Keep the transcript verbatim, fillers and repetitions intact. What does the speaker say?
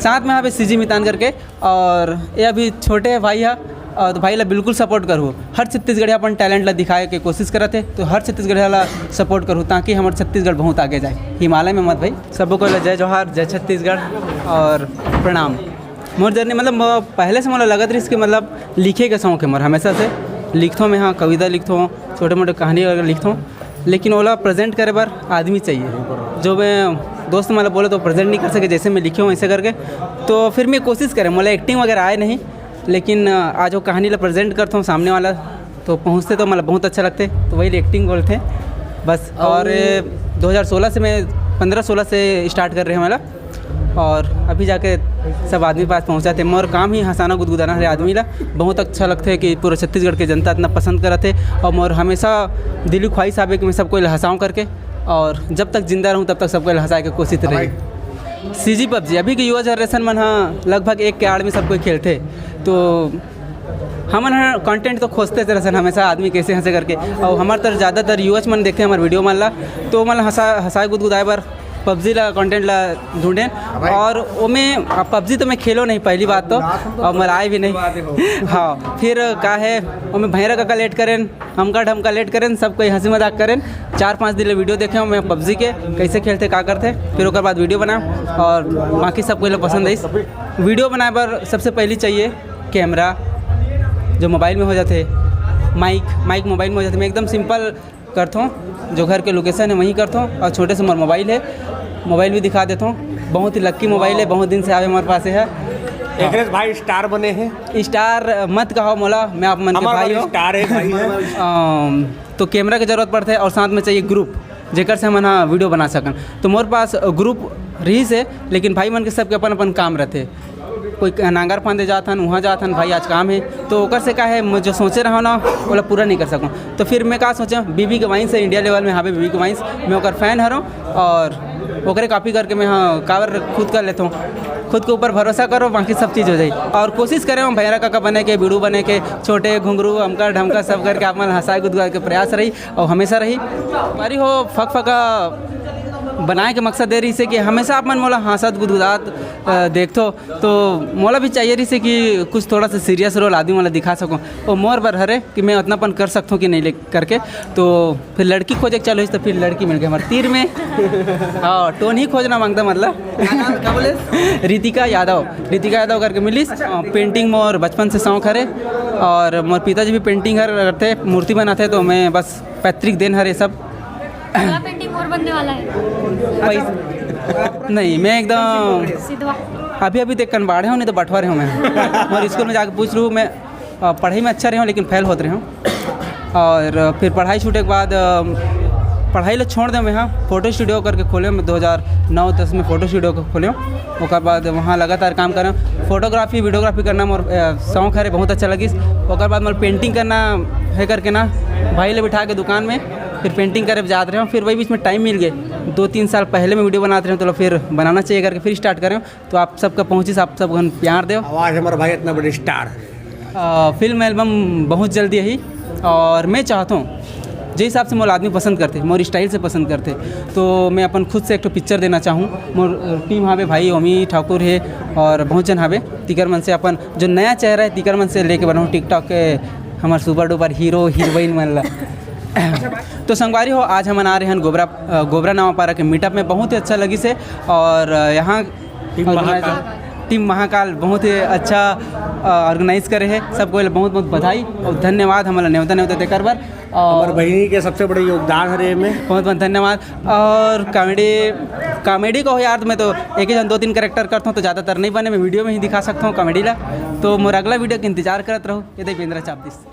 साथ में हवे सीजी मितान करके, और ये अभी छोटे हे भाई हा, और तो भाई ला बिल्कुल सपोर्ट करहू। हर छत्तीसगढ़िया अपन टैलेंट ला दिखाए के कोशिश करत हे, तो हर छत्तीसगढ़िया ला सपोर्ट करहू, ताकि हमर छत्तीसगढ़ बहुत आगे जाए, हिमालय में मत भाई। सबो को ला जय जोहार, जय छत्तीसगढ़ और प्रणाम। मोर जर्नी मतलब, अ, पहले से मोला लगत रहिस कि मतलब लिखे के शौक हे मोर, हमेशा से लिखथों मैं, हाँ, कविता लिखथों, छोटे मोटे कहानी वगैरह लिखथों, लेकिन ओला प्रेजेंट करे बर आदमी चाहिए। जो मैं दोस्त मन ला बोले तो प्रेजेंट नहीं कर सके, जैसे मैं लिखे हूँ ऐसे करके। तो फिर मैं कोशिश करे, मोला एक्टिंग वगैरह आए नहीं, लेकिन, अ, आज वो कहानी ला प्रेजेंट करथों सामने वाला, तो पहुँचते तो मतलब बहुत अच्छा लगते, तो वही एक्टिंग बोलते बस। और, अ, दो हज़ार सोलह से मैं, पन्द्रह सोलह से स्टार्ट कर रहे हैं मतलब, और अभी जाके सब आदमी पास पहुँचा थे। मोर काम ही हंसाना गुदगुदाना हरे आदमी ला। बहुत अच्छा लगते कि पूरा छत्तीसगढ़ के जनता इतना पसंद करत हे, और मोर हमेशा दिली ख्वाहिश आवे कि मैं सबको हंसाऊँ करके, और जब तक जिंदा रहूँ तब तक सबको हंसाए के कोशिश रही। सीजी पबजी अभी के युवा जनरेशन मन हा लगभग एक के आड़ में सब कोई खेलथे, तो हमन ह कंटेंट तो खोजते रहथन हमेशा, आदमी कैसे हंसे करके। और हमार तर ज़्यादातर युवा मन देखते हमार वीडियो मन ला, तो मन हंसा हंसाए गुदगुदाए बर पबजी ला कंटेंट ला ढूंढेन। और ओमे पबजी तो मैं खेलो नहीं, पहली बात तो, और मोला आए भी नहीं। हाँ, फिर का है, ओमे भैरा काका लेट करेन, हमका ढमका लेट करेन, सब कोई हंसी मजाक करेन। चार पाँच दिन ले वीडियो देखे हूँ मैं पबजी के, कैसे खेलते, का करते, फिर ओकर बाद वीडियो बनाए और बाकी सब कोई ला पसंद आइस। वीडियो बनाए बर सबसे पहली चाहिए कैमरा, जो मोबाइल में हो जाते, माइक, माइक मोबाइल में हो जाते। मैं एकदम सिंपल करथों, जो घर के लोकेशन है वहीं करथों, और छोटे से मोर मोबाइल है, मोबाइल भी दिखा देथों। बहुत ही लक्की मोबाइल है, बहुत दिन से आवे हमारे पास है। एकरे से भाई स्टार बने हैं। स्टार मत कहो मोला, मैं आप मन के हमार भाई वाला हो। स्टार है, भाई है। अम, तो कैमरा के जरूरत पड़ते हैं और साथ में चाहिए ग्रुप, जेकर से हमन हा वीडियो बना सकन। तो मोर पास ग्रुप रहीस हे, लेकिन भाई मन के सबके अपन अपन काम रहते। कोई क-, नांगर फांदे जात हन, वहाँ जात हन, भाई आज काम है, तो ओकर से का है, मैं जो सोचे रहा ना, ओला पूरा नहीं कर सकूँ। तो फिर मैं का सोचा, बीबी के वाइन्स है, इंडिया लेवल में हावे बीबी के वाइन्स, मैं ओकर फैन हरों और ओकरे कॉपी करके मैं, हाँ, काबर खुद कर लेता हूँ। खुद के ऊपर भरोसा करो, बाकी सब चीज़ हो जाई। और कोशिश करे हम भैरा काका बने के, बिड़ू बने के, छोटे घुंगरू, हमका ढमका सब करके आप मन हंसाए गुदगुदाए के प्रयास रही और हमेशा रही। बारी हो फक फका बनाए के मकसद दे रही से कि हमेशा आप मन मोला हंसत गुदगुदात, अ, देखथो, तो मोला भी चाहिए रही से कि कुछ थोड़ा सा सीरियस रोल आदमी मोला दिखा सको। वो मोर बर हरे कि मैं उतना पन कर सकता हूँ कि नहीं ले करके। तो फिर लड़की खोजे के चालू होइस, तो फिर लड़की मिल गई हमारे तीर में। हाँ, टोन ही खोजना मांगता मतलब। का नाम, का बोले? रितिका यादव, रितिका यादव करके मिलिस। अ, पेंटिंग मोर बचपन से शौक हरे और मोर पिताजी भी पेंटिंग हर करते, मूर्ति बनाते, तो मैं बस पैतृक देन हरे सब। अगला पेंटिंग मोर बनने वाला है। पैस-, नहीं, मैं एकदम सिद्धवा। अभी अभी देख कन बाढ़े हूँ, नहीं तो बटवारे हूँ मैं। और स्कूल में जाके पूछ लूँ मैं। अ, पढ़ाई में अच्छा रहे हूँ, लेकिन फेल होत रहे हूँ। और फिर पढ़ाई छूटे के बाद, अ, पढ़ाई ला छोड़ दे मैं, हाँ, फोटो स्टूडियो करके खोले मैं, दो हज़ार नौ दस में फोटो स्टूडियो को खोले। ओकर बाद वहाँ लगातार काम करें, फोटोग्राफी, वीडियोग्राफी करना मोर, अ, शौक हरे, बहुत अच्छा लगिस। ओकर बाद मोर पेंटिंग करना है करके ना, भाई ले बिठा के दुकान में फिर पेंटिंग करे जात रहे हूँ। फिर वही बीच में टाइम मिल गए, दो तीन साल पहले मैं वीडियो बनाते रहे, तो फिर बनाना चाहिए करके फिर स्टार्ट करें। तो आप सबका पहुँचिस, आप सब घन प्यार देव। आवाज हमारा भाई इतना बड़ा स्टार है। अ, फिल्म एल्बम बहुत जल्दी ही, और मैं चाहता हूँ, जे हिसाब से मोर आदमी पसंद करते, मोर स्टाइल से पसंद करते, तो मैं अपन खुद से एक ठो पिक्चर देना चाहूँ। मोर, अ, टीम हावे, भाई ओमी ठाकुर है और बहुत जन हावे। तिकर मन से अपन जो नया चेहरा है, तिकर मन से लेके बनाऊँ TikTok के हमार सुपर डुपर हीरो हीरोइन मन ला। तो संगवारी हो, आज हमन आ रहे हैं गोबरा, अ, गोबरा नवापारा के मीटअप में। बहुत ही अच्छा लगिस हे। और, अ, यहाँ team organize-, Mahakal. Team Mahakal बहुत ही अच्छा, अ, ऑर्गेनाइज करे हे। सबको बहुत बहुत बधाई और धन्यवाद हमला नेवता नेवता देकर बर। और हमार बहिनी के सबसे बड़े योगदान हरे एमे। बहुत बहुत धन्यवाद। और कॉमेडी, कॉमेडी को यार, मैं तो एक ही जन दो तीन कैरेक्टर करता हूँ, तो ज़्यादातर नहीं बने, मैं वीडियो में ही दिखा सकता हूँ कॉमेडी ला। तो मोर अगला वीडियो के इंतजार करत रहो। ये देख बेंद्रा चाप दिस।